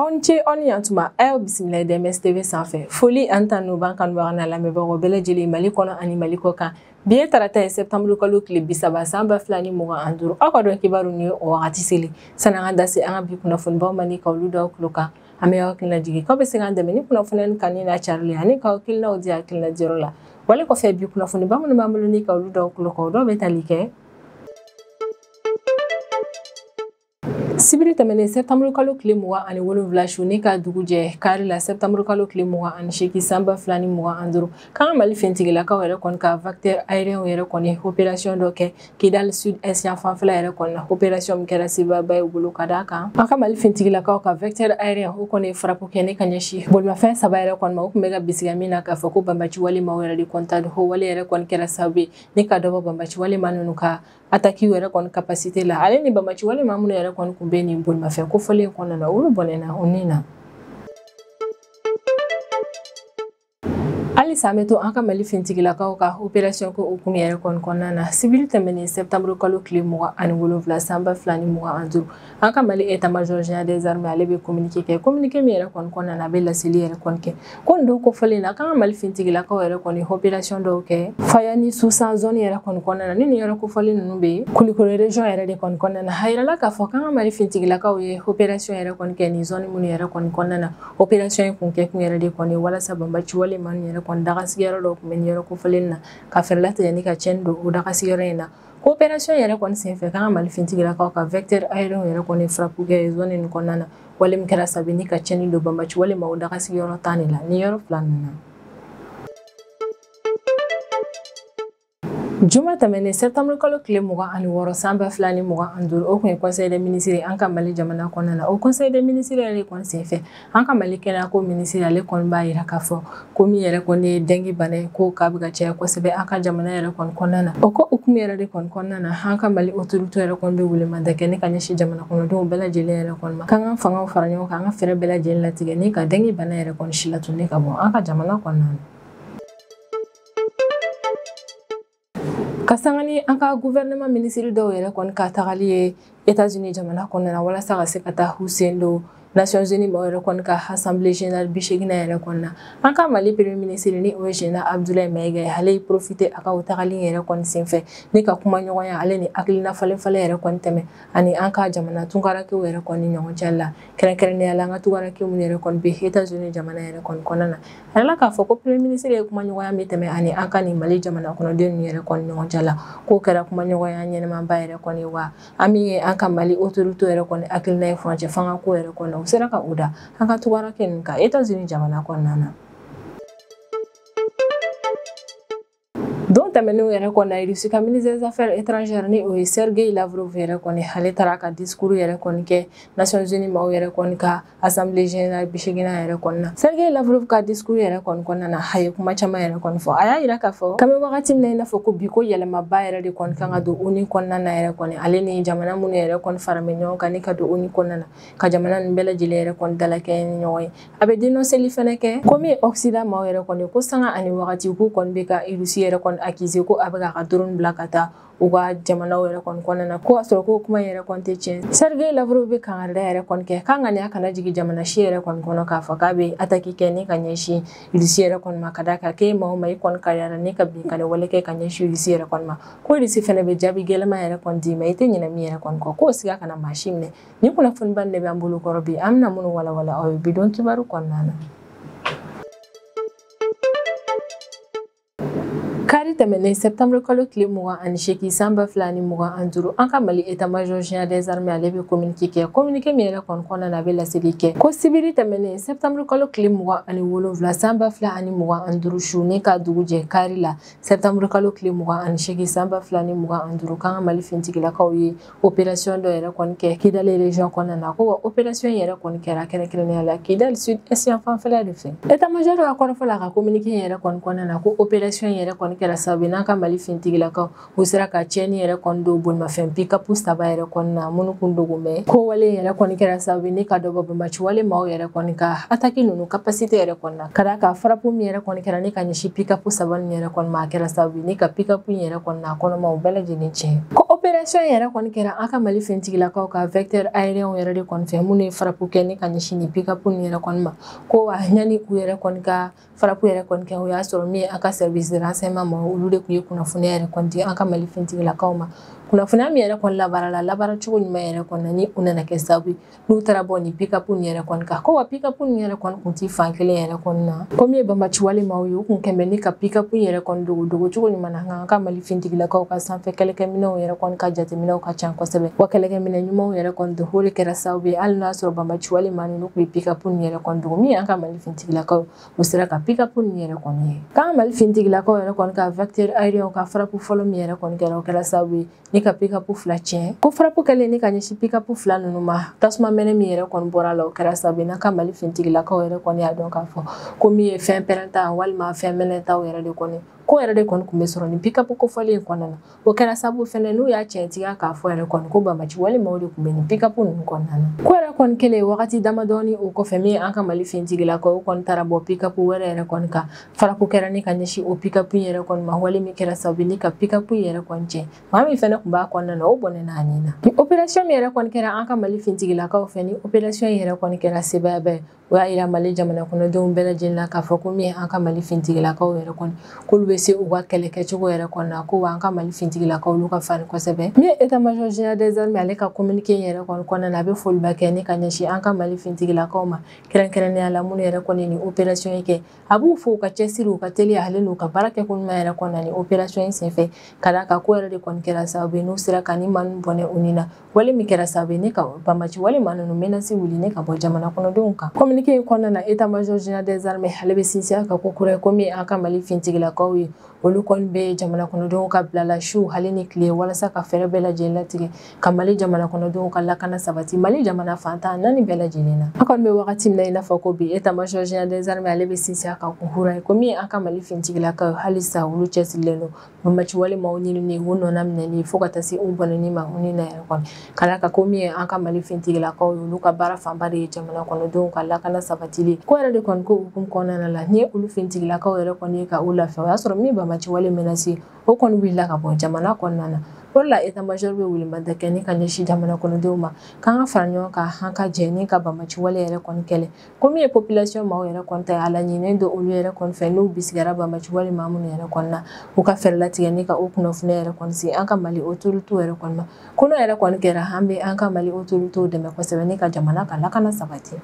Aw ni ce aw ni yantuma a y'aw bisimila DMS TV sanfɛ foli an ta n'o b'an kanubaga n'a lamɛnbagaw bɛɛ lajɛlen Mali kɔnɔ ani Mali kɔ kan bi ye tarata ye septembre kalo tile 30 san 2025 aw ka dɔn kibaru ni o wagati seli sanni an ka da se an ka bi kunnafonibaw ma ni ka olu da aw tulo kan an bɛ aw hakilina jigin k'aw bɛ se k'an dɛmɛ ni kunnafoniya kanu n'a carili ani k'aw hakilinaw di hakilina diyɔrɔ la wale kɔfɛ bi kunnafoniba minnu b'an bolo ni ka olu da aw tulo kan o dɔw bɛ tali kɛ Sibiri tɛmɛnen septembre kalo tile 27 su ni ka dugu jɛ kari la septembre kalo tile 28 san 2025 k'an ka Mali finitigilakaw yɛrɛ kɔni ka vecteur aérien yɛrɛ kɔni opération dɔ kɛ Kidal sud est yan fanfɛla yɛrɛ kɔni na opération min kɛra sebaba ye u bolo ka d'a kan an ka Mali finitigilakaw ka vecteur aérien o kɔni ye frappe kɛ ni ka ɲɛsin bolimafɛn saba yɛrɛ kɔni ma u tun bɛ ka bisigiya min na k'a fɔ ko banbaci wale maaw yɛrɛ de kɔni ta don o wale yɛrɛ kɔni kɛra sababu ye ni ka dɔ bɔ banbaci wale maa ninnu ka attaque yɛrɛ kɔni capacité la ale ni banbaci wale maa minnu yɛrɛ kɔni tun bɛ nin bolimafɛn kofɔlen kɔnɔna na olu bɔnɛna u ni na. Halisa an bɛ to an ka Mali finitigilakaw ka opération ko hukumu yɛrɛ kɔni kɔnɔna na sibiri tɛmɛnen septembre kalo tile 27 san 2025 an ka Mali état-major général des armées ale bɛ communiqué kɛ communiqué min yɛrɛ kɔni kɔnɔna na a bɛ laseli yɛrɛ kɔni kɛ ko nin don kofɔlen na k'an ka Mali finitigilakaw yɛrɛ kɔni opération dɔw kɛ Faya ni Susan zone yɛrɛ kɔni kɔnɔna na ni nin yɔrɔ kofɔlen ninnu bɛ Kulikoro région yɛrɛ de kɔni kɔnɔna na a yirala k'a fɔ k'an ka Mali finitigilakaw ye opération yɛrɛ kɔni kɛ nin zone minnu yɛrɛ kɔni kɔnɔna na opération in kun kɛ kun yɛrɛ de kɔni walasa banbaci wale maa ninnu yɛrɛ kɔni dagasigiyɔrɔ dɔw tun bɛ nin yɔrɔ kofɔlen na ka fɛɛrɛ latigɛ ni ka tiɲɛni don o dagasigiyɔrɔ in na ko opération yɛrɛ kɔni senfɛ k'an ka Mali finitigilakaw ka vecteur aérien yɛrɛ kɔni frappe kɛ zone nin kɔnɔna na wale min kɛra sababu ni ka tiɲɛni don banbaci wale maaw dagasigiyɔrɔ tan de la nin yɔrɔ fila ninnu na. Juma tɛmɛnen septembre kalo tile 26 san 2025 o kun ye conseil des ministres an ka Mali jamana kɔnɔna na o conseil des ministres yɛrɛ kɔni senfɛ an ka Mali kɛnɛyako ministre ale kɔni b'a yira k'a fɔ ko min yɛrɛ kɔni ye dengue bana ye ko k'a bɛ ka caya kosɛbɛ an ka jamana yɛrɛ kɔni kɔnɔna na o ko hukumu yɛrɛ de kɔni kɔnɔna na an ka Mali autorité yɛrɛ kɔni bɛ welemada kɛ ni ka ɲɛsin jamana kɔnɔdenw bɛɛ lajɛlen yɛrɛ kɔni ma k'an ka fangaw fara ɲɔgɔn kan an ka fɛɛrɛ bɛɛ lajɛlen latigɛ ni ka dengue bana yɛrɛ kɔni silatunu ka bɔ an ka jamana kɔnɔna na. Ka sanga ni an ka gouvernement ministre dɔw yɛrɛ kɔni ka tagali ye États-Unis jamana kɔnɔna na walasa ka se ka taa u sen don Nations Unies maaw yɛrɛ kɔni ka assemblée générale 80 yɛrɛ kɔni na an ka Mali premier ministre ni o ye général Abdoulaye Maïga ye ale ye profiter a ka o tagali yɛrɛ kɔni senfɛ ni ka kuma ɲɔgɔnya ale ni hakilina falen falen yɛrɛ kɔni tɛmɛ ani an ka jamana tunkarankew yɛrɛ kɔni ɲɔgɔn cɛ la kɛrɛnkɛrɛnnenya la an ka tunkaranke minnu yɛrɛ kɔni bɛ États-Unis jamana yɛrɛ kɔni kɔnɔna na a yirala k'a fɔ ko premier ministre ye kumaɲɔgɔnya min tɛmɛ ani an ka nin Mali jamana kɔnɔden ninnu yɛrɛ kɔni ɲɔgɔn cɛ la k'o kɛra kumaɲɔgɔnya ɲɛnamaba yɛrɛ kɔni wa an min ye an ka Mali autorité yɛrɛ kɔni hakilina ye furancɛ fanga ko yɛrɛ kɔni u sera ka o da an ka tunkaranke ninnu kan États-Unis jamana kɔnɔna na. Don tɛmɛnenw yɛrɛ kɔni na Russie ka ministre des affaires étrangères ni o ye Sergei Lavrov yɛrɛ kɔni ale taara ka discours yɛrɛ kɔni kɛ Nations Unies maaw yɛrɛ kɔni ka assemblée générale 80 yɛrɛ kɔni na. Sergei Lavrov ka discours yɛrɛ kɔni kɔnɔna na a ye kuma caman yɛrɛ kɔni fɔ a y'a yira k'a fɔ k'an bɛ wagati min na i n'a fɔ ko bi ko yɛlɛmaba yɛrɛ de kɔni kan ka don ONU kɔnɔna na yɛrɛ kɔni ale ni jamana minnu yɛrɛ kɔni fara bɛ ɲɔgɔn kan ni ka don ONU kɔnɔna na ka jamana ninnu bɛɛ lajɛlen yɛrɛ kɔni dalakɛɲɛ ni ɲɔgɔn ye a bɛ dénonceli fɛnɛ kɛ komi Occident maaw yɛrɛ kɔni ko sanga ani wagati k'u kɔni bɛ ka Russie yɛrɛ kɔni accuser ko a bɛ k'a ka drone bila ka taa u ka jamanaw yɛrɛ kɔni kɔnɔna na ko k'a sɔrɔ ko kuma yɛrɛ kɔni tɛ tiɲɛ. Sergei Lavrov bɛ kangarida yɛrɛ kɔni kɛ k'a ŋaniya kana jigin jamana si yɛrɛ kɔni kɔnɔ k'a fɔ k'a bɛ attaque kɛ ni ka ɲɛsin Russie yɛrɛ kɔni ma ka d'a kan k'e maa o maa i kɔni kariyara ni ka binkanni wale kɛ ka ɲɛsin Russie yɛrɛ kɔni ma ko Russie fɛnɛ bɛ jaabi gɛlɛman yɛrɛ kɔni d'i ma i tɛ ɲinɛ min yɛrɛ kɔni kɔ k'o siga kana maa si minɛ. Nin kunnafoniba de b'an bolo kɔrɔ bi an bɛna minnu walawala aw ye bi don kibaru kɔnɔna na. Kari tɛmɛnen septembre kalo tile 28 san 2025 an ka Mali état-major général des armées ale bɛ communiqué kɛ communiqué min yɛrɛ kɔni kɔnɔna na a bɛ laseli kɛ ko sibiri tɛmɛnen septembre kalo tile 27 san 2025 su ni ka dugu jɛ kari la septembre kalo tile 28 san 2025 k'an ka Mali finitigilakaw ye opération dɔ yɛrɛ kɔni kɛ Kidal région kɔnɔna na ko wa opération yɛrɛ kɔni kɛra kɛrɛnkɛrɛnnenya la Kidal sud est yan fanfɛla de fɛ. État-major ka kɔrɔfɔ la ka communiqué yɛrɛ kɔni kɔnɔna na ko opération yɛrɛ kɔni kɛra kɛra sababu n'an ka Mali fintigilakaw u sera ka tiɲɛni yɛrɛ kɔni don bolimafɛn pick-up 3 yɛrɛ kɔni na minnu kun dogo mɛ ko wale yɛrɛ kɔni kɛra sababu ni ka dɔ bɔ banbaanciwale maaw yɛrɛ kɔni ka attaque ninnu capacité yɛrɛ kɔni na ka d'a kan frappe min yɛrɛ kɔni kɛra ni ka ɲɛsin pick-up 3 nin yɛrɛ kɔni ma a kɛra sababu ni ka pick-up in yɛrɛ kɔni na kɔnɔmaw bɛɛ lajɛlen tiɲɛ. Ko opération yɛrɛ kɔni kɛra an ka Mali fintigilakaw ka vecteur aérien yɛrɛ de kɔni fɛ minnu ye frappe kɛ ni ka ɲɛsin nin pick-up nin yɛrɛ kɔni ma ko wa yanni u yɛrɛ kɔni ka frappe yɛrɛ kɔni kɛ o y'a sɔrɔ min ye an ka service de renseignement ma olu de tun ye kunnafoniya yɛrɛ kɔni di an ka Mali fintigilakaw ma. Kunnafoniya min yɛrɛ kɔni labaara la labaara cogo ɲuman yɛrɛ kɔni na ni u nana kɛ sababu n'u taara bɔ nin pick-up nin yɛrɛ kɔni kan ko wa pick-up nin yɛrɛ kɔni kun ti fan kelen yɛrɛ kɔni na ko min ye banbaanciwale maaw ye u kun kɛn bɛ ni ka pick-up yɛrɛ kɔni dogo dogo cogo ɲuman na nka an ka Mali fintigilakaw ka sanfɛ kɛlɛkɛminɛnw yɛrɛ kɔni ka jateminɛw ka ca kosɛbɛ wa kɛlɛkɛminɛ ɲumanw yɛrɛ kɔni don o de kɛra sababu ye hali n'a sɔrɔ banbaanciwale maa ninnu tun bɛ pick-up nin yɛrɛ kɔni dogo min ye an ka Mali fintigilakaw u sera ka pick-up nin yɛrɛ kɔni ye. K'an ka Mali fintigilakaw yɛrɛ kɔni ka vecteur aérien ka frappe fɔlɔ min yɛrɛ kɔni kɛra o kɛra sababu ye ni ka pick-up 2 tiɲɛ. Ko frappe kɛlen ni ka ɲɛsin pick-up 2 ninnu ma tasuma mɛnɛ min yɛrɛ kɔni bɔra la o kɛra sababu ye n'an ka Mali fintigilakaw yɛrɛ kɔni y'a dɔn k'a fɔ ko min ye fɛn pɛrɛnta walima fɛn mɛnɛtaw yɛrɛ de kɔni ko yɛrɛ de kɔni tun bɛ sɔrɔ nin pick-up kofɔlen in kɔnɔna na. O kɛra sababu fɛnɛ n'u y'a tiɲɛtigiya k'a fɔ yɛrɛ kɔni ko banbaanci walima o de tun bɛ nin pick-up ninnu kɔnɔna na. Ko yɛrɛ kɔni kɛlen wagati damadɔni o kɔfɛ min an ka Mali fintigilakaw o kɔni taara bɔ pick-up wɛrɛ yɛrɛ kɔni kan frappe kɛra ni ka ɲɛsin o pick-up in yɛrɛ kɔni ma wale min kɛra sababu ni ka pick-up in yɛrɛ kɔni tiɲɛ maa min fɛnɛ tun b'a kɔnɔna na o bɔnɛ n'a ni na. Ni opération min yɛrɛ kɔni kɛra an ka Mali fintigilakaw fɛ ni opération in yɛrɛ kɔni kɛra sebaaya ye o y'a yira Mali jamana kɔnɔdenw bɛɛ lajɛlen na k'a fɔ ko min ye an ka Mali fintigilakaw yɛrɛ kɔni k'olu bɛ se u ka kɛlɛ kɛcogo yɛrɛ kɔni na ko wa an ka Mali fintigilakaw olu ka farin kosɛbɛ. Min ye état-major général des armées ale ka communiqué in yɛrɛ kɔni kɔnɔna na a bɛ foliba kɛ ni ka ɲɛsin an ka Mali fintigilakaw ma kɛrɛnkɛrɛnnenya la minnu yɛrɛ kɔni ni opération in kɛ a b'u fo u ka cɛsiri u ka teliya ale n'u ka baara kɛko ɲuman yɛrɛ kɔni na ni opération in senfɛ ka d'a kan ko yɛrɛ de kɔni kɛra sababu ye n'u sera ka ni maa ninnu bɔnɛ u ni na wale min kɛra sababu ye ni ka banbaanci wale maa ninnu menace wuli ni ka bɔ jamana kɔnɔdenw kan. Communiqué in kɔnɔna na état-major général des armées ale bɛ sinsin a kan ko kura ye ko min an ka Mali fintigilakaw ye olu kɔni bɛ jamana kɔnɔdenw ka bila la su hali ni tile walasa ka fɛɛrɛ bɛɛ lajɛlen latigɛ ka Mali jamana kɔnɔdenw ka lakana sabati Mali jamana fantan naani bɛɛ lajɛlen na. An kɔni bɛ wagati min na i n'a fɔ ko bi état-major général des armées ale bɛ sinsin a kan ko kura ye ko min an ka Mali fintigilakaw halisa olu cɛsirilen don banbaanci wale maaw ɲinini u nɔna minɛli fo ka taa se u bɔnɛni ma u ni na yɛrɛ kɔni ka d'a kan ko min ye an ka Mali fintigilakaw ye olu ka baara fanba de ye jamana kɔnɔdenw ka lakana sabatili ko yɛrɛ de kɔni ko hukumu kɔnɔna la ni ye olu fintigilakaw yɛrɛ kɔni ye ka u lafiya o y'a sɔrɔ min banbaanci wale menace o kɔni wulila ka bɔ jamana kɔnɔna na. O de la état-major bɛ welemada kɛ ni ka ɲɛsin jamana kɔnɔdenw ma k'an ka fara ɲɔgɔn kan an ka jɛ ni ka banbaanci wale yɛrɛ kɔni kɛlɛ ko min ye population maaw yɛrɛ kɔni ta ye a laɲininen don olu yɛrɛ kɔni fɛ n'u bisigara banbaanci wale maa minnu yɛrɛ kɔni na u ka fɛɛrɛ latigɛ ni ka o kunnafoniya yɛrɛ kɔni sigi an ka Mali autorité yɛrɛ kɔni ma ko n'o yɛrɛ kɔni kɛra an bɛ an ka Mali autorité dɛmɛ kosɛbɛ ni ka jamana ka lakana sabati.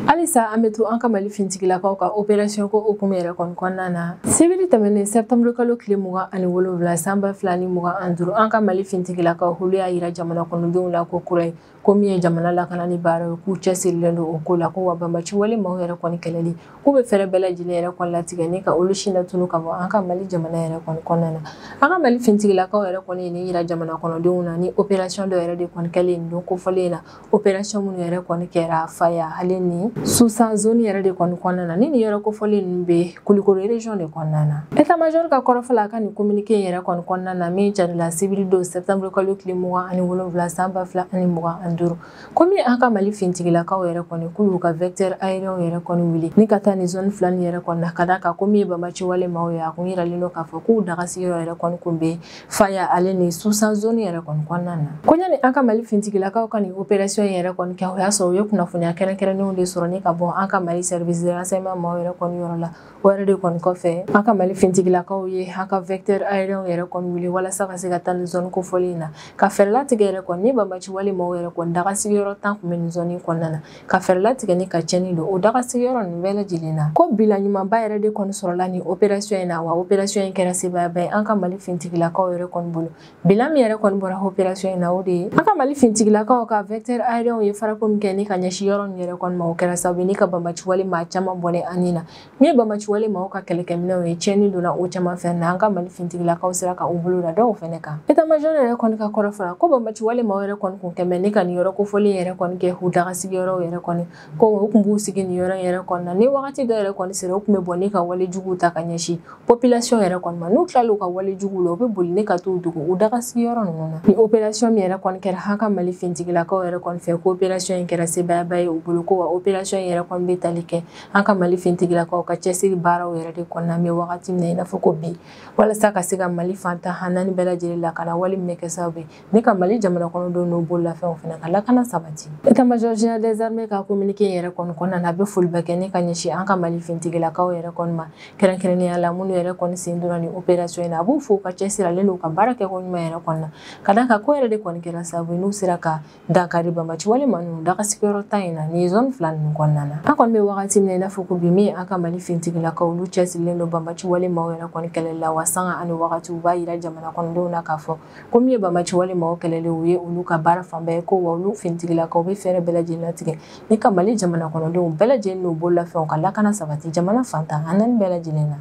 Halisa an bɛ to an ka Mali fintigilakaw ka opération ko hukumu yɛrɛ kɔni kɔnɔna na. Sibiri tɛmɛnen septembre kalo tile 27 san 2025 an ka Mali fintigilakaw olu y'a yira jamana kɔnɔdenw la ko kura ye ko min ye jamana lakana ni baara ye k'u cɛsirilen don o ko la ko wa banbaanci wale maaw yɛrɛ kɔni kɛlɛli k'u bɛ fɛɛrɛ bɛɛ lajɛlen yɛrɛ kɔni latigɛ ni ka olu si latunu ka bɔ an ka Mali jamana yɛrɛ kɔni kɔnɔna na. An ka Mali fintigilakaw yɛrɛ kɔni ye nin yira jamana kɔnɔdenw na ni opération dɔ yɛrɛ de kɔni kɛlen nin don kofɔlen in na opération minnu yɛrɛ kɔni kɛra Faya ale ni Susan zone yɛrɛ de kɔni kɔnɔna na ni nin yɔrɔ kofɔlen ninnu bɛ Kulukoro région de kɔnɔna na. État-major ka kɔrɔfɔ la a ka nin communiqué in yɛrɛ kɔni kɔnɔna na min carila sibiri don septembre kalo tile 27 san 2025 komi an ka Mali fintigilakaw yɛrɛ kɔni k'u y'u ka vecteur aérien yɛrɛ kɔni wuli ni ka taa nin zone 2 nin yɛrɛ kɔni na ka d'a kan ko min ye banbaanci wale maaw ye a kun yiralen don k'a fɔ k'u daga sigiyɔrɔ yɛrɛ kɔni kun bɛ Faya ale ni Susan zone yɛrɛ kɔni kɔnɔna na. Ko ɲani an ka Mali fintigilakaw ka nin opération yɛrɛ kɔni kɛ o y'a sɔrɔ u ye kunnafoniya kɛrɛnkɛrɛnnenw de sɔrɔ ni ka bɔ an ka Mali service de renseignement maaw yɛrɛ kɔni yɔrɔ la o yɛrɛ de kɔni kɔfɛ an ka Mali fintigilakaw ye an ka vecteur aérien yɛrɛ kɔni wuli walasa ka se ka taa nin zone kofɔlen in na ka fɛɛrɛ latigɛ yɛrɛ kɔni ni banbaanci wale maaw yɛrɛ kɔni daga sigiyɔrɔ 10 kun bɛ nin zone kɔnɔna na ka fɛɛrɛ latigɛ ni ka tiɲɛni don o daga sigiyɔrɔ ninnu bɛɛ lajɛlen na. Ko bila ɲumanba yɛrɛ de kɔni sɔrɔla nin opération in na wa opération in kɛra sebaayaba ye an ka Mali fintigilakaw yɛrɛ kɔni bolo. Bilan min yɛrɛ kɔni bɔra opération in na o de ye an ka Mali fintigilakaw ka vecteur aérien ye farako min kɛ ni ka ɲɛsin yɔrɔ ninnu yɛrɛ kɔni ma o kɛra kɛra sababu ni ka banbaanciwale maa caman bɔnɛ an ni na. Min ye banbaanciwale maaw ka kɛlɛkɛminɛnw ye, tiɲɛni donna o caman fɛnɛ na. An ka Mali finitigilakaw sera ka u bolo da dɔw fɛnɛ kan. État-major yɛrɛ kɔni ka kɔrɔ fɔra ko banbaanciwale maaw yɛrɛ kɔni kun kɛmɛ ni ka nin yɔrɔ kofɔlen yɛrɛ kɔni kɛ u daga sigiyɔrɔw yɛrɛ kɔni, ko u kun b'u sigi nin yɔrɔ yɛrɛ kɔni na. Ni wagati dɔ yɛrɛ kɔni sera, u kun bɛ bɔ ni ka wale juguw ta ka ɲɛsin population yɛrɛ kɔni ma. N'u tilal'u ka wale juguw la, u bɛ boli ni ka t'u dogo u daga sigiyɔrɔ ninnu na. Ni opération min yɛrɛ kɔni kɛra an ka Mali finitigilakaw yɛrɛ kɔni fɛ, ko opération in kɛra sebaayaba ye u bolo, ko wa opération in yɛrɛ kɔni bɛ tali kɛ an ka Mali finitigilakaw ka cɛsiri baaraw yɛrɛ de kɔnɔna an bɛ wagati min na i n'a fɔ ko bi, walasa ka se ka Mali fantan naani bɛɛ lajɛlen lakana, wali min bɛ kɛ sababu ye ne ka Mali jamana kɔnɔdenw n'u bololafɛnw fana ka lakana sabati. État-major général des armées ka communiqué yɛrɛ kɔni kɔnɔna na, a bɛ foliba kɛ ne ka ɲɛsin an ka Mali finitigilakaw yɛrɛ kɔni ma, kɛrɛnkɛrɛnnenya la minnu yɛrɛ kɔni sen donna ni opération in na. A b'u fo ka cɛsiri ale n'u ka baara kɛko ɲuman yɛrɛ kɔni na, ka d'a kan ko yɛrɛ de kɔni kɛra sababu ye n'u sera ka dankari banbaanciwale maa ninnu daga sigiyɔrɔ tan in na nin zone 2 ninnu kɔnɔna na. An kɔni bɛ wagati min na i n'a fɔ ko bi, min an ka Mali finitigilakaw olu cɛsirilen don banbaanciwale maaw yɛrɛ kɔni kɛlɛli la, wa sanga ani wagati u b'a yira jamana kɔnɔdenw na k'a fɔ ko min ye banbaanciwale maaw kɛlɛli u ye olu ka baara fanba ye, ko wa olu finitigilakaw bɛ fɛɛrɛ bɛɛ lajɛlen latigɛ ni ka Mali jamana kɔnɔdenw bɛɛ lajɛlen n'u bololafɛnw ka lakana sabati jamana fantan a naani bɛɛ lajɛlen na.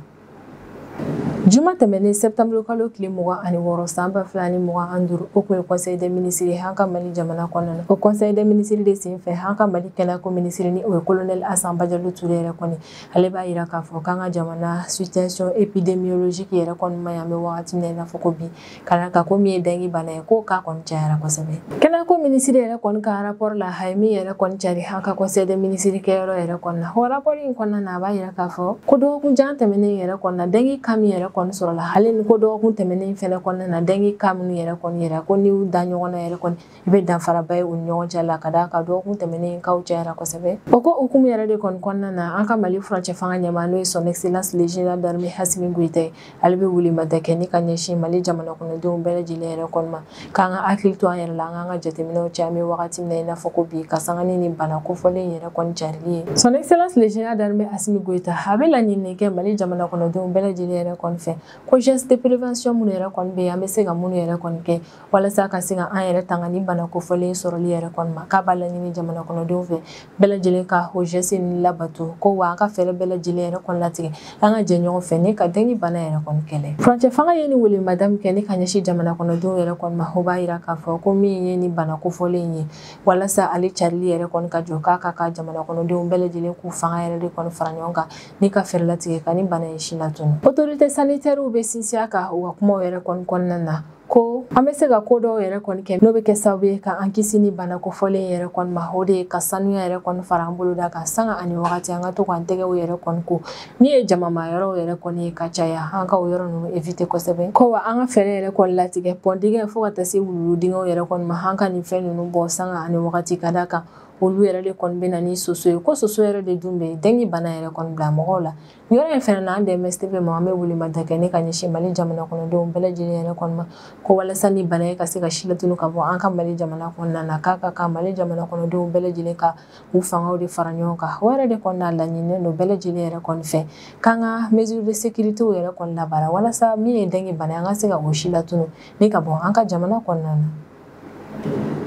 Juma tɛmɛnen septembre kalo tile 26 san 2025, o kun ye conseil des ministres an ka Mali jamana kɔnɔna na. O conseil des ministres de senfɛ, an ka Mali kɛnɛyako ministre ni o ye colonel Asan Bajalo Ture yɛrɛ kɔni, ale b'a yira k'a fɔ k'an ka jamana situation épidémiologique yɛrɛ kɔni ma ɲi an bɛ wagati min na i n'a fɔ ko bi, ka d'a kan ko min ye dengue bana ye, k'o cas kɔni cayara kosɛbɛ. Kɛnɛyako ministre yɛrɛ kɔni ka rapport la, a ye min yɛrɛ kɔni cari an ka conseil des ministres kɛyɔrɔ yɛrɛ kɔni na. O rapport in kɔnɔna na, a b'a yira k'a fɔ ko dɔgɔkun jan tɛmɛnen yɛrɛ kɔni na, dengue cas min yɛrɛ kɔni sɔrɔla, ale ni ko dɔgɔkun tɛmɛnen fɛnɛ kɔnɔna na, dengue cas minnu yɛrɛ kɔni yɛrɛ ko n'i y'u da ɲɔgɔn na yɛrɛ kɔni, i bɛ danfaraba ye u ni ɲɔgɔn cɛ la, ka d'a kan dɔgɔkun tɛmɛnen cas cayara kosɛbɛ. O ko hukumu yɛrɛ de kɔni kɔnɔna na, an ka Mali furancɛ fanga ɲɛmaa n'o ye son excellence le général d'armée Assimi Goïta, ale bɛ welemada kɛ ni ka ɲɛsin Mali jamana kɔnɔdenw bɛɛ lajɛlen yɛrɛ kɔni ma, k'an ka hakili to an yɛrɛ la, an k'an ka jateminɛw cɛ an bɛ wagati min na i n'a fɔ ko bi, ka sanga ni nin bana kofɔlen yɛrɛ kɔni carili ye. Son excellence le général d'armée Assimi Goïta, a bɛ laɲini kɛ Mali jamana kɔnɔdenw bɛɛ lajɛlen yɛrɛ kɔni fɛ ko geste de prévention minnu yɛrɛ kɔni bɛ yen, an bɛ se ka minnu yɛrɛ kɔni kɛ walasa ka se ka an yɛrɛ tanga ni bana kofɔlen sɔrɔli yɛrɛ kɔni ma, k'a b'a laɲini jamana kɔnɔdenw fɛ bɛɛ lajɛlen ka o geste ninnu labato, ko wa an ka fɛɛrɛ bɛɛ lajɛlen yɛrɛ kɔni latigɛ an ka jɛ ɲɔgɔn fɛ ni ka dengue bana yɛrɛ kɔni kɛlɛ. Furancɛ fanga ye ni welemada min kɛ ni ka ɲɛsin jamana kɔnɔdenw yɛrɛ kɔni ma, o b'a yira k'a fɔ ko min ye ni bana kofɔlen ye, walasa ale carili yɛrɛ kɔni ka jɔ, k'a ka jamana kɔnɔdenw bɛɛ lajɛlen k'u fanga yɛrɛ de kɔni fara ɲɔgɔn kan ni ka fɛɛrɛ latigɛ ka ni bana in si latunu. Autorité sanitaire bɛ sinsin a kan u ka kumaw yɛrɛ kɔni kɔnɔna na, ko an bɛ se ka ko dɔw yɛrɛ kɔni kɛ n'o bɛ kɛ sababu ye ka an kisi ni bana kofɔlen yɛrɛ kɔni ma. O de ye ka sanuya yɛrɛ kɔni fara an bolo da kan sanga ani wagati, an ka to k'an tɛgɛw yɛrɛ kɔni ko, min ye jamama yɔrɔw yɛrɛ kɔni ye ka caya, an ka o yɔrɔ ninnu éviter kosɛbɛ, ko wa an ka fɛɛrɛ yɛrɛ kɔni latigɛ pɔn dingɛ fo ka taa se wuluwulu dingɛw yɛrɛ kɔni ma, an ka nin fɛn ninnu bɔ sanga ani wagati, ka d'a kan olu yɛrɛ de kɔni bɛ na ni soso ye, ko soso yɛrɛ de dun bɛ dengue bana yɛrɛ kɔni bila mɔgɔw la. Nin yɔrɔ in fɛnɛ na, an DMS TV ma, an bɛ welemada kɛ ne ka ɲɛsin Mali jamana kɔnɔdenw bɛɛ lajɛlen yɛrɛ kɔni ma, ko walasa ni bana ye ka se ka si latunu ka bɔ an ka Mali jamana kɔnɔna na, k'a ka kan Mali jamana kɔnɔdenw bɛɛ lajɛlen ka u fangaw de fara ɲɔgɔn kan. O yɛrɛ de kɔni n'a laɲininen don bɛɛ lajɛlen yɛrɛ kɔni fɛ k'an ka mesure de sécurité yɛrɛ kɔni labaara, walasa min ye dengue bana ye, an ka se ka o si latunu ni ka bɔ an ka jamana kɔnɔna na.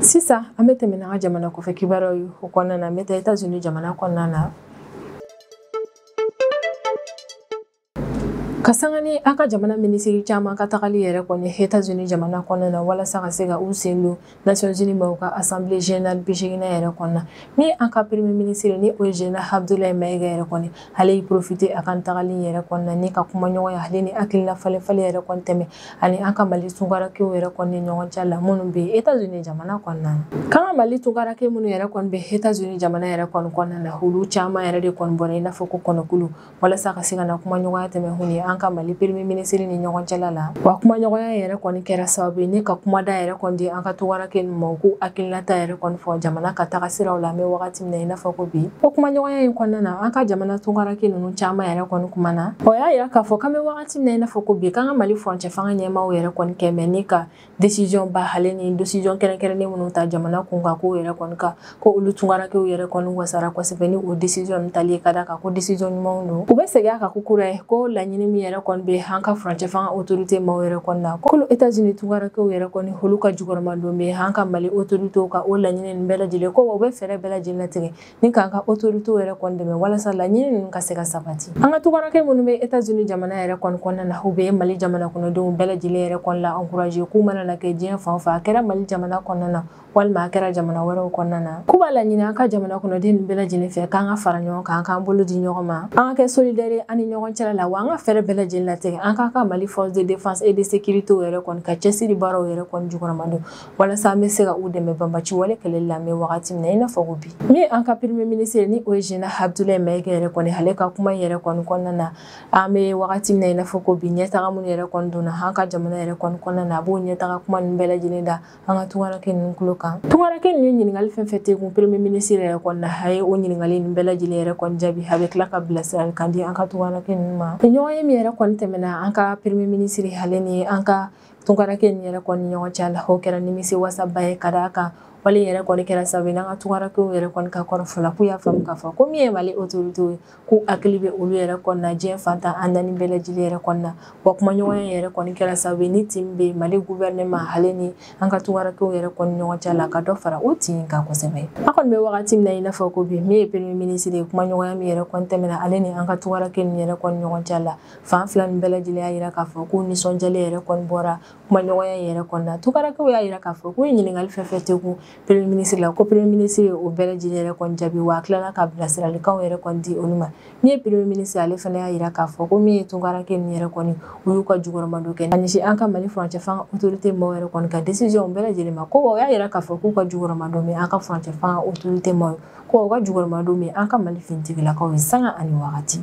Sisan an bɛ tɛmɛ n'an ka jamana kɔfɛ kibaruyaw ye. O kɔnɔna na, an bɛ taa États-Unis jamana kɔnɔna na, ka sanga ni an ka jamana minisiri caman ka tagali yɛrɛ kɔni États-Unis jamana kɔnɔna na, walasa ka se ka u sen don Nations Unies maaw ka assemblée générale 80nan yɛrɛ kɔnɔna. Min an ka premier ministre ni o ye général Abdoulaye Maïga yɛrɛ kɔni, ale y'i profiter a ka tagali yɛrɛ kɔnɔna ni ka kumaɲɔgɔnya ale ni hakilina falen falen yɛrɛ kɔni tɛmɛ ani an ka Mali tunkarakew yɛrɛ kɔni ni ɲɔgɔn cɛ la minnu bɛ États-Unis jamana kɔnɔna na. K'an ka Mali tunkarake minnu yɛrɛ kɔni bɛ États-Unis jamana yɛrɛ kɔni kɔnɔna na, olu caman yɛrɛ de kɔni bɔra i n'a fɔ ko kɔnɔkulu, walasa ka se ka na kumaɲɔgɔnya tɛmɛ hun ni an ka Mali premier ministre ni ɲɔgɔn cɛla la. Wa kumaɲɔgɔnya yɛrɛ kɔni kɛra sababu ye ni ka kumada yɛrɛ kɔni di an ka tunkarake ninnu ma, u k'u hakilinata yɛrɛ kɔni fɔ jamana ka taga siraw la an bɛ wagati min na i n'a fɔ ko bi. O kumaɲɔgɔnya in kɔnɔna na, an ka jamana tunkarake ninnu caman yɛrɛ kɔni kumana. O y'a yira k'a fɔ k'an bɛ wagati min na i n'a fɔ ko bi, k'an ka Mali furancɛ fanga ɲɛmaaw yɛrɛ kɔni kɛ mɛ ni ka décision ba ale ni décision kɛrɛnkɛrɛnnen minnu ta jamana kun kan, k'o yɛrɛ kɔni kan ko olu tunkarakew yɛrɛ kɔni wasara kosɛbɛ ni o décision ninnu tali ye, ka d'a kan ko décision ɲumanw don. U bɛ segin a kan ko kura ye ko laɲini min yɛrɛ kɔni bɛ an ka furancɛ fanga autorité maaw yɛrɛ kɔni na ko États-Unis tunkarankew yɛrɛ kɔni olu ka jukɔrɔmadon bɛ an ka Mali autorité ka o laɲini ninnu bɛɛ lajɛlen ko wa u bɛ fɛɛrɛ bɛɛ lajɛlen latigɛ ni k'an ka autorité yɛrɛ kɔni dɛmɛ walasa laɲini ninnu ka se ka sabati. An ka tunkaranke minnu bɛ États-Unis jamana yɛrɛ kɔni kɔnɔna na u bɛ Mali jamana kɔnɔdenw bɛɛ lajɛlen yɛrɛ kɔni la encourager k'u mana na kɛ diɲɛ fan o fan, a kɛra Mali jamana kɔnɔna na walima a kɛra jamana wɛrɛw kɔnɔna na, k'u b'a laɲini an ka jamana kɔnɔden ninnu bɛɛ lajɛlen fɛ k'an ka fara ɲɔgɔn kan, an k'an bolo di ɲɔgɔn ma, an ka kɛ solidaire an ni ɲɔgɔn cɛla la, wa an ka fɛɛrɛ bɛɛ lajɛlen latigɛ an k'an ka Mali force de défense et de sécurité yɛrɛ kɔni ka cɛsiri baaraw yɛrɛ kɔni jukɔrɔmadon walasa an bɛ se ka u dɛmɛ banbaci wale kɛlɛli la an bɛ wagati min na i n'a fɔ ko bi. Min ye an ka premier ministre ni o ye Général Abdoulaye Maïga yɛrɛ kɔni, ale ka kuma yɛrɛ kɔni kɔnɔna na, an bɛ wagati min na i n'a fɔ ko bi ɲɛtaga minnu yɛrɛ kɔni donna an ka jamana yɛrɛ kɔni kɔnɔna na, a b'o ɲɛtaga kuma ninnu bɛɛ lajɛlen da an ka tunkaranke ninnu tulo kan. Tunkaranke ninnu ɲininkali fɛn fɛn tɛ kun premier ministre yɛrɛ kɔni na, a ye o ɲininkali ninnu bɛɛ lajɛlen yɛrɛ kɔni jaabi, a bɛ tila ka bilasiralikan di an ka tunkaranke ninnu ma. Ni ɲɔgɔn ye min yɛrɛ kɔni tɛmɛna an ka premier ministre ale ni an ka tunkaranke ninnu yɛrɛ kɔni ɲɔgɔn cɛ la, o kɛra nimisi wasaba ye ka d'a kan wale yɛrɛ kɔni kɛra sababu ye n'an ka tunkarankew yɛrɛ kɔni ka kɔrɔfɔ la k'u y'a faamu k'a fɔ ko min ye Mali autorité ye k'u hakili bɛ olu yɛrɛ kɔni na diɲɛ fantan an naani bɛɛ lajɛlen yɛrɛ kɔni na, wa kumaɲɔgɔnya yɛrɛ kɔni kɛra sababu ye ni tin bɛ Mali gouvernement ale ni an ka tunkarankew yɛrɛ kɔni ɲɔgɔn cɛ la ka dɔ fara o tin kan kosɛbɛ. An kɔni bɛ wagati min na i n'a fɔ ko bi min ye premier ministre ye, kumaɲɔgɔnya min yɛrɛ kɔni tɛmɛna ale ni an ka tunkaranke ninnu yɛrɛ kɔni ɲɔgɔn cɛ la, fan fila ninnu bɛɛ lajɛlen y'a jira k'a fɔ k'u nisɔndiyalen yɛrɛ kɔni bɔra kumaɲɔgɔnya yɛrɛ kɔni na. Tunkarankew y'a jira k'a fɔ k'u ye ɲininkali fɛn fɛn tɛ kun premier ministre la, ko premier ministre ye o bɛɛ lajɛlen yɛrɛ kɔni jaabi, wa a tilala ka bilasiralikanw yɛrɛ kɔni di olu ma. Min ye premier ministre ale fana y'a jira k'a fɔ ko min ye tunkaranke ninnu yɛrɛ kɔni u y'u ka jukɔrɔmadon kɛ ka ɲɛsin an ka Mali furancɛ fanga autorité maaw yɛrɛ kɔni ka décision bɛɛ lajɛlen ma, ko wa u y'a jira k'a fɔ k'u ka jukɔrɔmadon bɛ an ka furancɛ fanga autorité maaw ye, ko u ka jukɔrɔmadon bɛ an ka Mali finitigilakaw ye sanga ani wagati.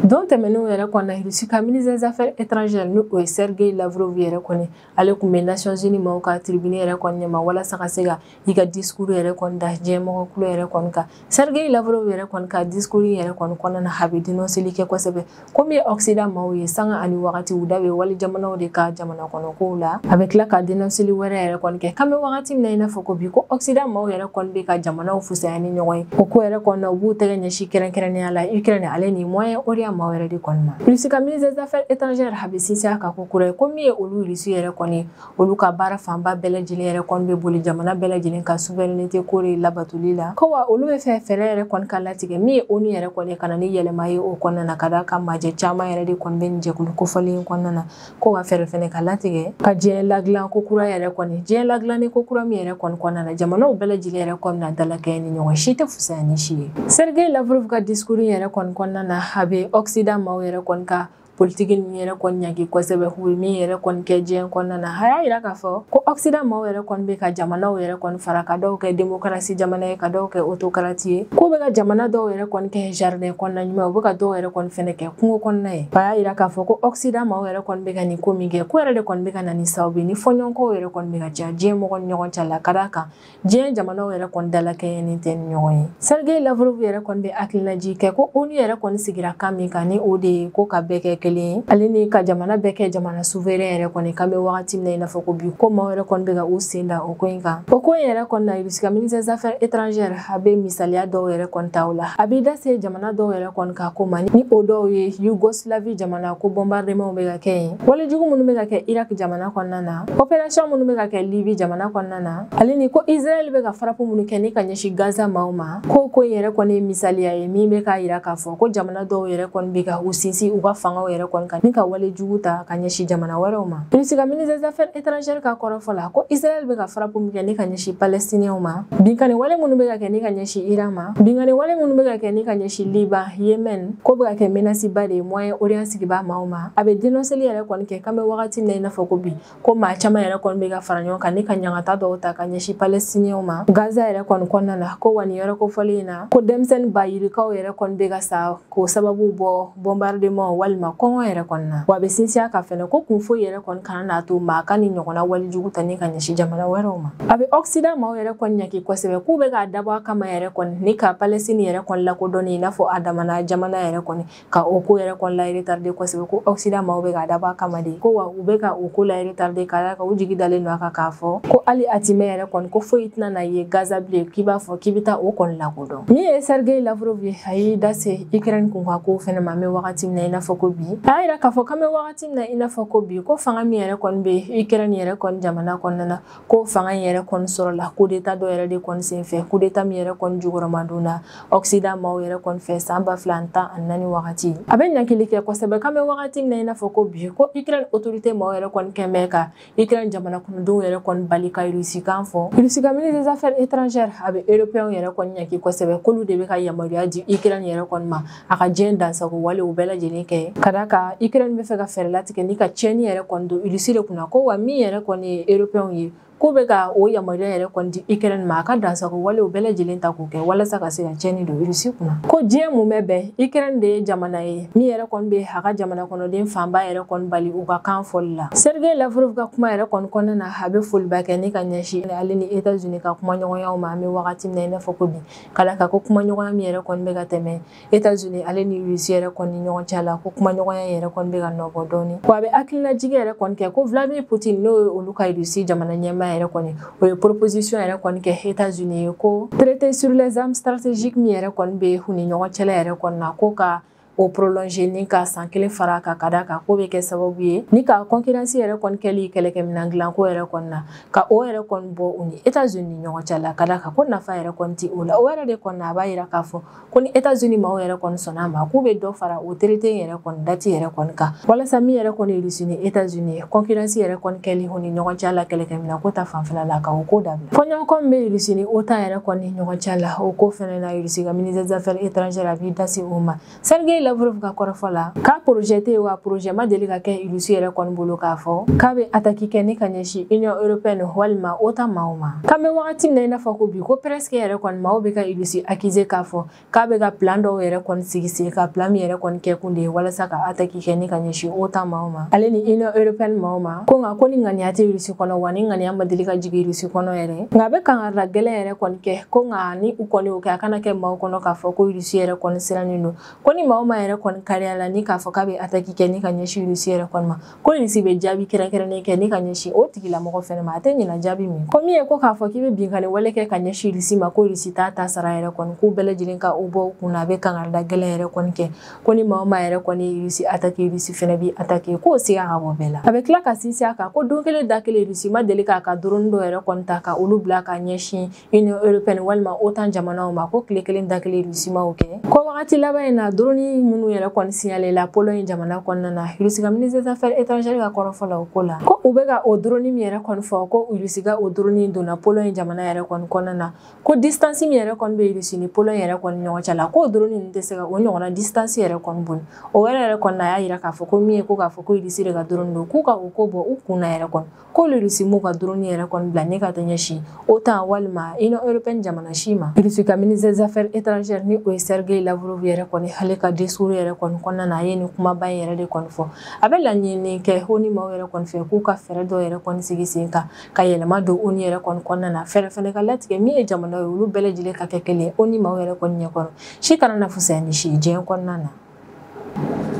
Don tɛmɛnenw yɛrɛ kɔni na, Russie ka ministre des affaires étrangères ni o ye Sergei Lavrov yɛrɛ kɔni, ale tun bɛ Nations Unies maaw ka tribune yɛrɛ kɔni ɲɛma walasa ka se ka i ka discours yɛrɛ kɔni da diɲɛmɔgɔ kulo yɛrɛ kɔni kan. Sergei Lavrov yɛrɛ kɔni ka discours yɛrɛ kɔni kɔnɔna na, a bɛ dénonceli kɛ kosɛbɛ ko min ye Occident maaw ye sanga ani wagati u da bɛ wali jamanaw de ka jamana kɔnɔ kow la, a bɛ tila ka dénonceli wɛrɛ yɛrɛ kɔni kɛ. K'an bɛ wagati min na i n'a fɔ ko bi ko Occident maaw yɛrɛ kɔni bɛ ka jamanaw fusaya ni ɲɔgɔn ye, o ko yɛrɛ kɔni na u b'u tɛgɛ ɲɛsin kɛrɛnkɛrɛnnenya la Ukraine ale ni Moyen-Orient maaw yɛrɛ de kɔni ma. Russie ka ministre des affaires étrangères a bɛ sinsin a kan ko kura ye ko min ye olu Russie yɛrɛ kɔni olu ka baara fanba bɛɛ lajɛlen yɛrɛ kɔni bɛ boli jamana bɛɛ lajɛlen ka souveraineté ko de labatoli la, ko wa olu bɛ fɛ fɛɛrɛ yɛrɛ kɔni ka latigɛ min ye ONU yɛrɛ kɔni ka na ni yɛlɛma ye o kɔnɔna na, ka d'a kan majɛ caman yɛrɛ de kɔni bɛ nin jɛkulu kofɔlen in kɔnɔna na, ko wa fɛɛrɛ fɛnɛ ka latigɛ ka diɲɛ ladilan ko kura yɛrɛ kɔni, diɲɛ ladilanni ko kura min yɛrɛ kɔni kɔnɔna na jamanaw bɛɛ lajɛlen yɛrɛ kɔni na dalakɛɲɛ ni ɲɔgɔn si tɛ fisaya ni si ye. Sergei Lavrov ka discours yɛrɛ kɔni kɔnɔna na, a bɛ Occident maaw yɛrɛ kɔni ka politiki ninnu yɛrɛ kɔni ɲangi kosɛbɛ, u bɛ min yɛrɛ kɔni kɛ diɲɛ kɔnɔna na. A y'a jira k'a fɔ ko Occident maaw yɛrɛ kɔni bɛ ka jamanaw yɛrɛ kɔni fara ka dɔw kɛ démocratie jamana ye, ka dɔw kɛ autocratie ye, k'u bɛ ka jamana dɔw yɛrɛ kɔni kɛ jardin kɔnɔna ɲuman ye, u bɛ ka dɔw yɛrɛ kɔni fɛnɛ kɛ kungo kɔnɔna ye. A y'a jira k'a fɔ ko Occident maaw yɛrɛ kɔni bɛ ka nin ko min kɛ, ko yɛrɛ de kɔni bɛ ka na ni sababu ye ni fɔɲɔgɔnkɔw yɛrɛ kɔni bɛ ka caya diɲɛ mɔgɔ ni ɲɔgɔn cɛ la, ka d'a kan diɲɛ jamanaw yɛrɛ kɔni dalakɛɲɛnen tɛ ni ɲɔgɔn ye. Sergei Lavrov yɛrɛ kɔni bɛ hakilinajigin kɛ ko ONU yɛrɛ kɔni sigira kan min kan ni o de ye ko ka bɛɛ kɛ kelen ye, ale ni ka jamana bɛɛ kɛ jamana souverain yɛrɛ kɔni, k'an bɛ wagati min na i n'a fɔ ko bi ko maaw yɛrɛ kɔni bɛ ka u sen da o ko in kan. O ko in yɛrɛ kɔni na, Russie ka ministre des affaires étrangères a bɛ misaliya dɔw yɛrɛ kɔni ta o la, a b'i da se jamana dɔw yɛrɛ kɔni ka ko ma ni o dɔw ye Yougoslavie jamana ko bombardement bɛ ka kɛ yen, walejugu minnu bɛ ka kɛ Irak jamana kɔnɔna na, opération minnu bɛ ka kɛ Libye jamana kɔnɔna na, ale ni ko Israël bɛ ka frappe minnu kɛ ni ka ɲɛsin Gaza maaw ma, ko ko in yɛrɛ kɔni ye misaliya ye min bɛ k'a jira k'a fɔ ko jamana dɔw yɛrɛ kɔni bɛ ka u sinsin u ka fangaw yɛrɛ kɔni kan ni ka wale jugu ta ka ɲɛsin jamana wɛrɛw ma. Russie ka ministre des affaires étrangères ka kɔrɔfɔ la ko Israël bɛ ka frappe min kɛ ni ka ɲɛsin Palestiniens ma, binkanni wale minnu bɛ ka kɛ ni ka ɲɛsin Iran ma, binkanni wale minnu bɛ ka kɛ ni ka ɲɛsin Liban, Yemen, ko bɛ ka kɛ menace ba de ye Moyen-Orient sigibaa maaw ma. A bɛ dénonceli yɛrɛ kɔni kɛ k'an bɛ wagati min na i n'a fɔ ko bi ko maa caman yɛrɛ kɔni bɛ ka fara ɲɔgɔn kan ni ka ɲangata dɔw ta ka ɲɛsin Palestiniens ma Gaza yɛrɛ kɔni kɔnɔna na, ko wa nin yɔrɔ kofɔlen in na ko denmisɛnnin ba yirikaw yɛrɛ kɔni bɛ ka sa k'o sababu bɔ bombardement walima kɔngɔ yɛrɛ kɔni na. Wa a bɛ sinsin a kan fɛnɛ ko kun foyi yɛrɛ kɔni kana n'a to maa ka ni ɲɔgɔnna walejugu ta ni ka ɲɛsin jamana wɛrɛw ma. A bɛ Occident maaw yɛrɛ kɔni ɲangi kosɛbɛ k'u bɛ k'a dabɔ a kama yɛrɛ kɔni ni ka Palestine yɛrɛ kɔni lakodɔnni i n'a fɔ a damana jamana yɛrɛ kɔni ka o ko yɛrɛ kɔni la retarder kosɛbɛ, ko Occident maaw bɛ k'a dabɔ a kama de, ko wa u bɛ ka o ko la retarder ka d'a kan u jigi dalen don a kan k'a fɔ ko hali a ti mɛn yɛrɛ kɔni ko foyi tɛna na ye Gaza bilen k'i b'a fɔ k'i bɛ taa o kɔni lakodɔn. Min ye Sergei Lavrov ye, a y'i da se Ukraine kunkan ko fɛnɛ ma an bɛ wagati min na i n'a fɔ ko bi. A y'a yira k'a fɔ k'an bɛ wagati min na i n'a fɔ ko bi, ko fanga min yɛrɛ kɔni bɛ Ukraine yɛrɛ kɔni jamana kɔnɔna na, ko fanga in yɛrɛ kɔni sɔrɔla coup d'état dɔ yɛrɛ de kɔni senfɛ, coup d'état min yɛrɛ kɔni jukɔrɔmadonna Occident maaw yɛrɛ kɔni fɛ san 2014 wagati. A bɛ ɲankili kɛ kosɛbɛ k'an bɛ wagati min na i n'a fɔ ko bi, ko Ukraine autorité maaw yɛrɛ kɔni kɛn bɛ ka Ukraine jamana kɔnɔdenw yɛrɛ kɔni bali ka Russie kan fɔ. Russie ka ministre des affaires étrangères a bɛ européens yɛrɛ kɔni ɲanki kosɛbɛ, k'olu de bɛ ka yamaruya di Ukraine yɛrɛ kɔni ma a ka diɲɛ dansago walew bɛɛ lajɛlen kɛ, ka d'a kan Ukraine bɛ fɛ ka fɛɛrɛ latigɛ ni ka tiɲɛni yɛrɛ kɔni don Russie de kunna, ko wa min yɛrɛ kɔni ye européens ye, k'u bɛ ka o yamaruya yɛrɛ kɔni di Ukraine ma a ka dansago walew bɛɛ lajɛlen ta k'o kɛ walasa ka se ka tiɲɛni don Russie kunna. Ko diɲɛ mun bɛ bɛn, Ukraine de ye jamana ye min yɛrɛ kɔni bɛ a ka jamana kɔnɔden fanba yɛrɛ kɔni bali u ka kan fɔli la. Sergei Lavrov ka kuma yɛrɛ kɔni kɔnɔna na, a bɛ foliba kɛ ni ka ɲɛsin ale ni États-Unis ka kumaɲɔgɔnyaw ma an bɛ wagati min na i n'a fɔ ko bi, ka d'a kan ko kumaɲɔgɔnya min yɛrɛ kɔni bɛ ka tɛmɛ États-Unis ale ni Russie yɛrɛ kɔni ni ɲɔgɔn cɛ la, ko kumaɲɔgɔnya yɛrɛ kɔni bɛ ka nɔbɔ dɔɔni. Wa a bɛ hakilinajigin yɛrɛ kɔni kɛ ko Vladimir Poutine, n'o ye olu ka Russie jamana ɲɛmaa yɛrɛ kɔni, o ye proposition yɛrɛ kɔni kɛ États-Unis ye ko traité sur les armes stratégiques min yɛrɛ kɔni bɛ u ni ɲɔgɔn cɛla yɛrɛ kɔni na, ko ka o prolonger ni ka san 1 fara a kan, ka d'a kan k'o bɛ kɛ sababu ye ni ka concurrence yɛrɛ kɔni kɛli kɛlɛkɛminɛn dilanko yɛrɛ kɔni na, ka o yɛrɛ kɔni bɔ u ni États-Unis ni ɲɔgɔn cɛ la, ka d'a kan ko nafa yɛrɛ kɔni ti o la. O yɛrɛ de kɔni na, a b'a yira k'a fɔ ko ni États-Unis maaw yɛrɛ kɔni sɔnna a ma, k'u bɛ dɔ fara o traité yɛrɛ kɔni date yɛrɛ kɔni kan, walasa min yɛrɛ kɔni Russie ni États-Unis ye concurrence yɛrɛ kɔni kɛli u ni ɲɔgɔn cɛ la kɛlɛkɛminɛn ko ta fanfɛla la, ka o ko dabila. Fɔɲɔgɔnkɔ min bɛ Russie ni OTAN yɛrɛ kɔni ni ɲɔgɔn cɛ la, o ko fɛnɛ na, Russie ka ministre des affaires étrangères a b'i da se o ma. Sergei Lavrov ka kɔrɔfɔ la, k'a projet tɛ yen, wa projet ma deli ka kɛ Russie yɛrɛ kɔni bolo k'a fɔ k'a bɛ attaque kɛ ni ka ɲɛsin Union européenne walima OTAN maaw ma. K'an bɛ wagati min na i n'a fɔ ko bi, ko presque yɛrɛ kɔni maaw bɛ ka Russie accuser k'a fɔ k'a bɛ ka plan dɔw yɛrɛ kɔni sigi sen kan, plan min yɛrɛ kɔni kɛ kun de ye walasa ka attaque kɛ ni ka ɲɛsin OTAN maaw ma ale ni Union européenne maaw ma, ko nka ko ni ŋaniya tɛ Russie kɔnɔ, wa ni ŋaniya ma deli ka jigin Russie kɔnɔ yɛrɛ. Nka a bɛ kangarida gɛlɛn yɛrɛ kɔni kɛ ko nka ni u kɔni y'o kɛ, a kana kɛ maaw kɔnɔ k'a fɔ ko Russie yɛrɛ kɔni sirannen don, ko ni maaw ma yɛrɛ kɔni kariya la ni k'a fɔ k'a bɛ attaque kɛ ni ka ɲɛsin Russie yɛrɛ kɔni ma, ko Russie bɛ jaabi kɛrɛnkɛrɛnnen kɛ ni ka ɲɛsin o tigilamɔgɔ fɛnɛ ma, a tɛ ɲina jaabi min ko min ye ko k'a fɔ k'i bɛ binkanni wale kɛ ka ɲɛsin Russie ma, ko Russie t'a ta sara yɛrɛ kɔni, k'u bɛɛ lajɛlen ka o bɔ u kun na. A bɛ kangarida gɛlɛn yɛrɛ kɔni kɛ ko ni maa o maa yɛrɛ kɔni Russie attaque, Russie fɛnɛ b'i attaque, k'o siga ka bɔ bɛɛ la. A bɛ tila ka sinsin a kan ko don kelen da kelen Russie ma deli k'a ka drone dɔ yɛrɛ kɔni ta ka olu bila ka ɲɛsin Union européenne walima OTAN jamanaw ma, ko tile kelen da kelen Russie ma o kɛ. Ko wagati laban in na, drone minnu yɛrɛ kɔni signalé la Pologne jamana kɔnɔna na, Russie ka ministre des affaires étrangères ka kɔrɔfɔ la o ko la, ko u bɛ ka o drone min yɛrɛ kɔni fɔ, ko Russie ka o drone donna Pologne jamana yɛrɛ kɔni kɔnɔna na, ko distance min yɛrɛ kɔni bɛ Russie ni Pologne yɛrɛ kɔni ɲɔgɔn cɛ la, k'o drone ninnu tɛ se ka o ɲɔgɔnna distance yɛrɛ kɔni boli. O yɛrɛ kɔni na, a y'a yira k'a fɔ ko min ye ko k'a fɔ ko Russie de ka drone don, k'u ka o ko bɔ u kun na yɛrɛ kɔni, k'olu Russie m'u ka drone yɛrɛ kɔni bila ni ka taa ɲɛsin OTAN walima Union européenne jamana si ma. Russie ka ministre des affaires étrangères ni o ye Sergei Lavrov yɛrɛ kɔni, ale ka discours yɛrɛ kɔni kɔnɔna na, a ye nin kumaba in yɛrɛ de kɔni fɔ. A bɛ laɲini kɛ ONU maaw yɛrɛ kɔni fɛ k'u ka fɛɛrɛ dɔw yɛrɛ kɔni sigi sen kan ka yɛlɛma don ONU yɛrɛ kɔni kɔnɔna na, fɛɛrɛ fɛnɛ ka latigɛ min ye jamana ye olu bɛɛ lajɛlen ka kɛ kelen ONU maaw yɛrɛ kɔni ɲɛkɔrɔ, si kana na fisaya ni si diɲɛ kɔnɔna na.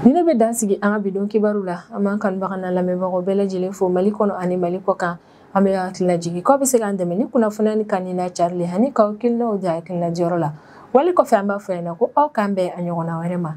Ni ne bɛ dan sigi an ka bi don kibaru la, an b'an kanubaga n'an lamɛnbagaw bɛɛ lajɛlen fo Mali kɔnɔ ani Mali kɔ kan. An bɛ hakilina jigin k'aw bɛ se k'an dɛmɛ ni kunnafoniya ni kan n'a carili ani k'aw hakilinaw di hakilina diyɔrɔ la. Wali kɔfɛ, an b'a fɔ ɲɛna ko aw k'an bɛn a ɲɔgɔnna wɛrɛ ma.